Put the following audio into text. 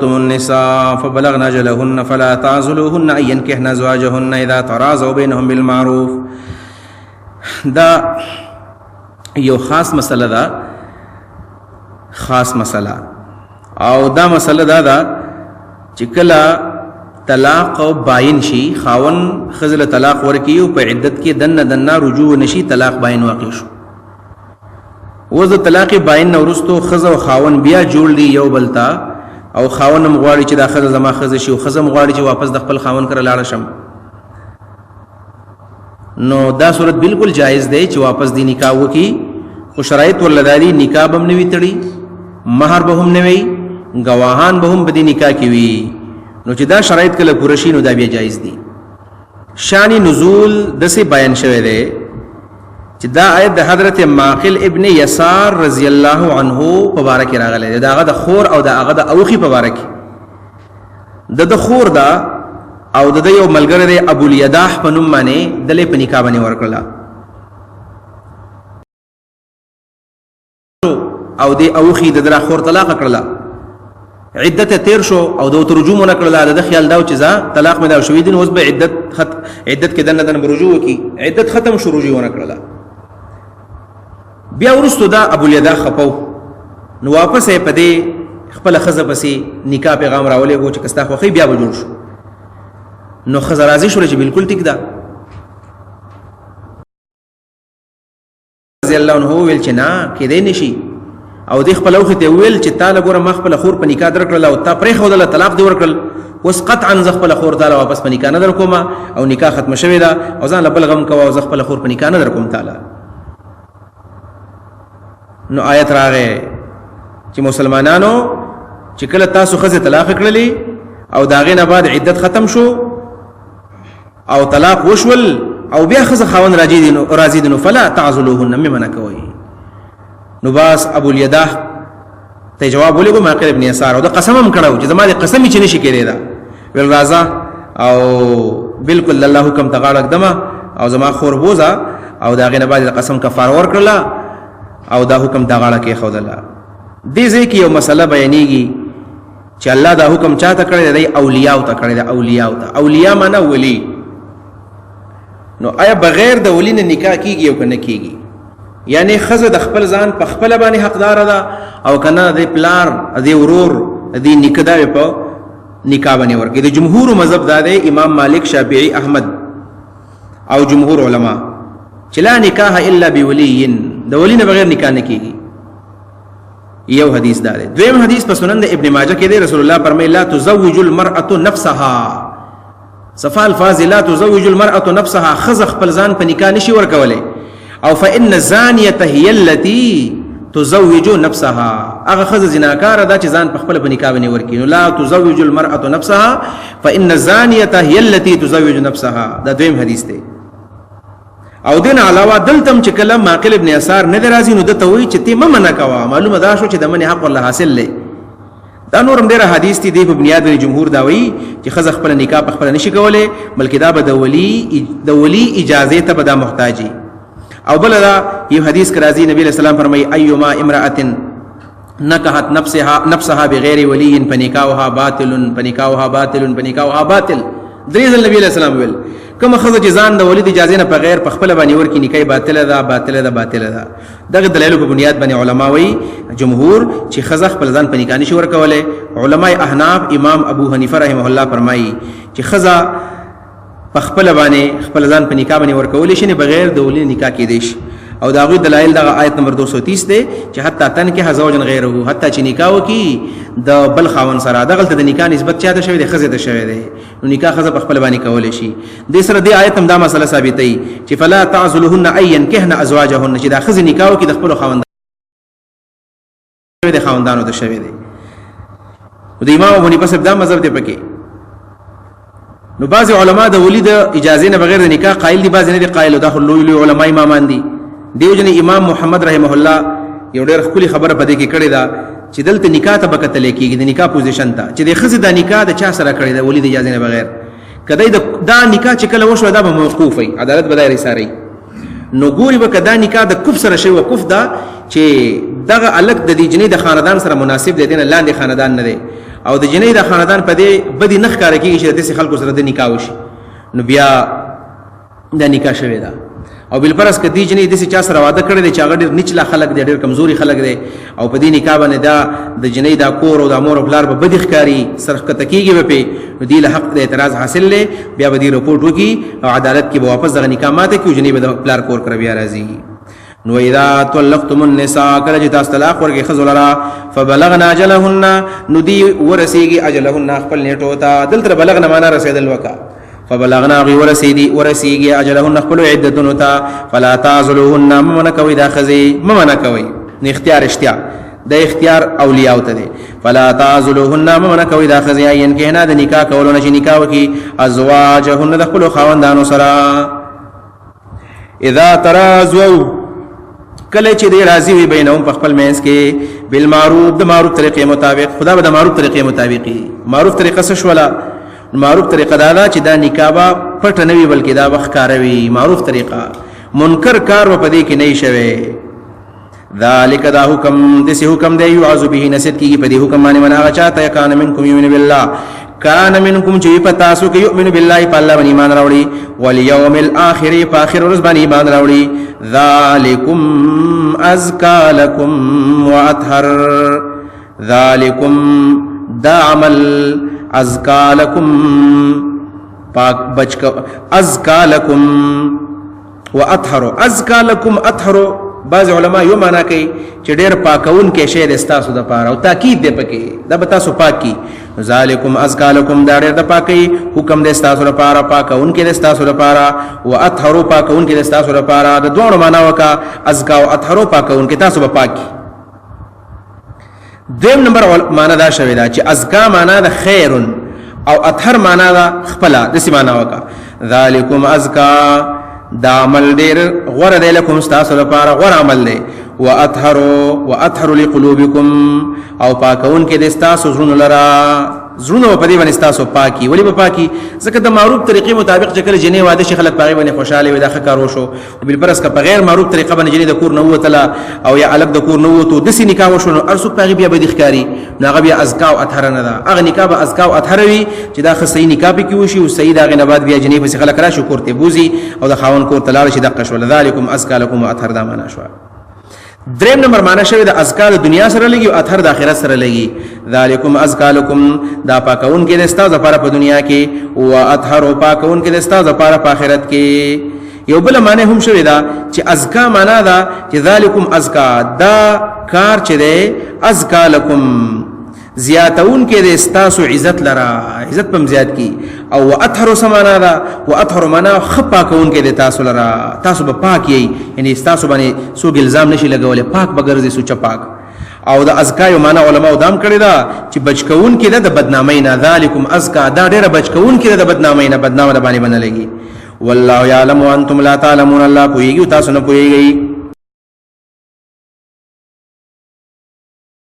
النساء فبلغن اجلهن فلا تعزلوهن ان ينكحن ازواجهن اذا تراضوا بينهم بالمعروف. دا یو خاص مسله ده، خاص مسله. او دا مسله دا ده چې کله طلاق باین شي، خاون خزل طلاق ورکی او په عدت کې دنه دنه رجوع نشي، طلاق باین واقع شو. اوس د طلاق باین نه وروسته ښځه او خاوند بیا جوړ دي یو بل ته، او خاوند هم غواړي چې دا ښځه زما ښځه شي، او ښځه هم غواړي چې واپس د خپل خاوند کره لاړه شم. نو دا صورت بالکل جایز دی چې واپس دی نکاح وکړي، خو شرایط ورله دا دي، نکاح به هم نه وي تړي، مهر به هم نه وي، ګواهان به هم په دې نکاح کې وي. نو چې دا شرایط کله پوره شي نو دا بیا جایز دي. شان نزول دسې بیان شوی دی چې دا آیت د حضرت ماقل ابن یسار رضی الله عنه په باره کې راغلی دی، د هغه د خور او د هغه د اوښي په باره کې. د ده خور ده او د ده یو ملګری دی ابو الیداح په نوم باندې، دلې په نکاح باندې ورکړله او دې اوخي د درا خور طلاق کړله. عدت تیر شو او د ترجمه نه کړله. د خیال دا چې ځا طلاق مې دا شوې دي، اوس به عدت خط عدت کې دنه دنه رجوع وکي. عدت ختم شو، رجوع نه کړله. بیا وروسته دا ابو الیدا خپو، نو واپس یې په دې خپل خزه پسې نکاح پیغام راولېږو چې کستا خوښي بیا به جوړ شو. نو خزه راضي شول چې بالکل ټیک ده. رضی الله عنه ویل چې نه کېدای نشي، او دې خپل اوښي ته ویل چې تا له ګوره ما خپله خور په نکاح درکړله او تا پرېښودله، طلاق دې ورکړل، اوس قطعا زه خپله خور تاله واپس په نکاح نه درکوم او نکاح ختمه شوې ده او ځان له بل غم کوه او زه خپله خور په نکاح نه درکوم تاله. نو آیت راغی چې مسلمانانو چې کله تاسو ښځې طلاق کړلې او د هغې نه بعد عدت ختم شو او طلاق وشول او بیا ښځه خاوند راځي دي، نو راضي دي، نو فلا تعزلوهن، مې منع کوئ. نو باس ابو الیداه ته جواب ولېږو معقل ابن یسار، او د قسم هم کړو چې زما د قسم چې نشي کېدی. دا ویل راځه او بالکل الله حکم ته غاړه ږدمه او زما خور بوځه، او د هغې نه بعد د قسم کفاره ورکړله او دا حکم ته غاړه کېښودله. دې ځای کې یو مسله بیانېږي چې الله دا حکم چاته کړی دی؟ اولیاء ته کړی دی. اولیاء ته، اولیاء معنا ولی. نو آیا بغیر د ولی نه نکاح کیږي او کنه کیږي؟ یعنی خزه د خپل ځان په خپل باندې حقدار ده او کنه د پلار، د ورور، د نکاح دا په نکاح باندې ورکې؟ د جمهور مذهب دا دی، امام مالک، شافعي، احمد او جمهور علما، چې لا نکاح الا بولی، د ولی نه بغیر نکاح نه کیږي. یو حدیث دا دی. دویم حدیث په سنن د ابن ماجه کې دی، رسول الله فرمایي لا تزوج المرأة نفسها، صفا الفاظ، لا تزوج المرأة نفسها، خزه خپل ځان په نکاح نشي ورکولای، او فإن الزانية هي التي تزوج نفسها، هغه خزه زناکاره ده چې ځان په خپل په نکاح باندې ورکي. نو لا تزوج المرأة نفسها فإن الزانية هي التي تزوج نفسها، دا دویم حدیث دی. او دین علاوه دلتم چې کله ماقل ابن یسار نه راځي نو دته وایي چې ته مه منع کوه، معلومه دا شو چې د منع حق والله حاصل دی. دا نور هم ډېر حدیث دي، په بنیاد باندې جمهور دا وایي چې ښځه خپله نکاح په خپله نشي کولی، بلکې دا به د ولي اجازې ته به دا محتاجي. او بله دا یو حدیث کې راځي، نبی علیہ السلام فرمایي ایما امرأة نکحت نفسها بغیر ولی فنکاحها باطل، فنکاحها باطل، فنکاحها باطل. درې ځل نبی علیہ السلام ویل کومه ښځه چې ځان د ولي د اجازې نه په غیر په خپله باندې ورکړي نکاح یې باطله ده، باطله ده، باطله ده. دغه دلایلو په بنیاد باندې علما وایي جمهور چې ښځه خپل ځان په نکاح نشي ورکولی. علما احناف امام ابو حنیفه رحمه الله فرمایي چې ښځه په خپل باندې خپل ځان په نکاح باندې ورکولی شي، نه بغیر د ولي نکاح کېدی شي. او د هغوی دلایل دغه آیت نمبر 230 دی چې حتی تنکح زوجا غیره، حتی چې نکاح وکړي د بل خاوند سره، دغلته د نکاح نسبت چا ته شوی دی؟ ښځې ته شوی دی. نو نکاح ښځه په خپل باندې کولی شي. دې سره دې آیت هم دا مسله ثابتوي چې فلا تعزلهن ان ينکحن ازواجهن، چې دا ښځې نکاح وکړي د خپلو خاوندانو د خاوندانو ته شوی دی. د امام ابو حنیفه صاحب دا مذهب دی پکې. نو بعض علما د ولی د اجازې نه بغیر د نکاح قائل دي، بعض نه دي قائل. دا خو لوی لوی علما امامان دي. دیو جن امام محمد رحمه الله یو ډېر ښکلې خبره په دې کې کړې ده چې دلته نکاح ته به کتل کېږي، د نکاح پوزیشن ته، چې د ښځې دا نکاح د چا سره کړې ده ولی د اجازې نه بغیر. که دی دا نکاح چې کله وشوه دا به موقوف وي، عدالت به دا رساري. نو ګوري به که دا نکاح د کف سره شوی، کف دا چې دغه هلک د دې جنۍ د خاندان سره مناسب دی، دی نه لاندې خاندان نه دی، او د جنۍ د خاندان په دې بدی نه ښکاره کېږي چې د داسې خلکو سره د نکاح وشي، نو بیا دا نکاح شوې ده. او بالفرض که دې جنۍ داسې چا سره واده کړی دی چې هغه ډېر نچله خلک دی، ډېر کمزوري خلک دی، او په دې نکاح باندې دا د جنۍ دا کور او دا مور او پلار به بدې ښکاري، سر ښکته کېږي به پې، نو دې له حق د اعتراض حاصل دی، بیا به دې رپورټ وکړي او عدالت کې به واپس دغه نکاح ماته کړي او جنۍ به د پلار کور کره بیا راځي. نو اذا طلقتم النساء، کله چې تاسو طلاق ورکړئ ښځو لره، فبلغن اجلهن، نو دوی ورسېږي اجلهن خپل نېټو ته. دلته بلغن معنا رسېدل وکړه، فبلغنا غي ورسیدي ورسیږي اجلهن خپل عدتونو ته، فلا تعزلوهن، مه منع کوئ دا ښځې، مه منع کوئ. نو اختیار اشتیا د اختیار اولیاء ته دی. فلا تعزلوهن، مه منع کوئ دا ښځې ینکهنا د نکاح کولو نه چې نکاح وکړي ازواجهن د خپلو خاوندانو سره. اذا ترازو، کله چې دی راضي وي بینهم په خپل منځ کې بالمعروف، د معروف طریقې مطابق. خدا به د معروف طریقې مطابقي. معروف طریقه څه شوله؟ معروف طریقه دا ده چې دا نکاح به پټه نه وي بلکې دا به ښکاره وي. معروف طریقه، منکر کار به په دې کې نه وي شوی. ذالک، دا حکم داسې حکم دی، یعظ به، نصیحت کېږي په دې حکم باندې من هغه چا ته، کان منکم یؤمن بالله، کان منکم چې په تاسو کې یؤمن بالله په الله باندې ایمان راوړي، والیوم الاخر په اخر ورځ باندې ایمان راوړي. ذالکم ازکا لکم واطهر، ذالکم دا عمل ازکا لکم پاک بچ ازکا لکم واطهر، ازکا لکم اطهر. بعض علما یو معنا کوي چې ډېر پاکون کې شی د تاسو د پاره او تاکید دی پکې، دا به تاسو پاک کی. ذالکم ازکا لکم، دا ډېر د پاکي حکم دی تاسو لپاره، پاکون کې د تاسو لپاره، او اطهر پاکون کې د تاسو لپاره. د دوه معنا وکا، ازکا او اطهر پاکون کې تاسو به پاک کی. دویم نمبر معنا دا شوې ده چې ازکا معنا د خیر او اطهر معنا ده خپله، داسې معنا وکا. ذالکم ازکا، دا عمل ډېر غوره دی لکم ستاسو لپاره، غوره عمل دی. واطهر، واطهر لقلوبکم، او پاکون کې د ستاسو زړونو لره، زړونه په دې باندې ستاسو پاکي. ولې به پاکي؟ ځکه د معروف طریقې مطابق چې کله جنې واده شي خلک په هغې باندې خوشحاله وي، دا ښه کار وشو. بالفرض که په غیر معروف طریقه باندې جنې د کور نه ووتله او یا هلک د کور نه ووتو، داسې نکاح وشو، نو هر څوک په هغې بیا بدې ښکاري، نو هغه بیا ازکا او اطهر نه ده. هغه نکاح به ازکا او اطهر وي چې دا ښه صحیح نکاح پکې وشي او صحیح د هغې نه بعد بیا جنې پسې خلک راشي، کور ته بوځي او د خاوند کور ته لاړ شي. دقه شوله، ذلکم ازکا لکم واطهر، دا معنا شوه. دریم نمبر معنا شوی د ازکا د دنیا سره لګي او اطهر د آخرت سره لګي. ذالکم ازکا لکم، دا پاکون کې د ستاسو لپاره په دنیا کې، او اطهر پاکون کې د ستاسو لپاره په آخرت کې. یو بل معنی هم شوی دا چې ازکا معنا دا چې ذالکم ازکا، دا کار چې دی ازکا لکم زیاتون کې د ستاسو عزت لرا، عزت پم زیات کی. او اطهر سمانا دا، او اطهر معنا خپا کون کې د تاسو لرا، تاسو به پاک یی، یعنی تاسو باندې څوک الزام نشي لګولې، پاک بغرزي سوچ پاک. او د ازکا یو معنا علماء دام کړی دا چې بچکون کې د بدنامۍ نه، ذالکم ازکا، دا ډیره بچکون کې د بدنامۍ نه، بدنامه باندې بنلګي. والله یعلم وانتم لا تعلمون، الله پوهیږي تاسو نه پوهیږئ.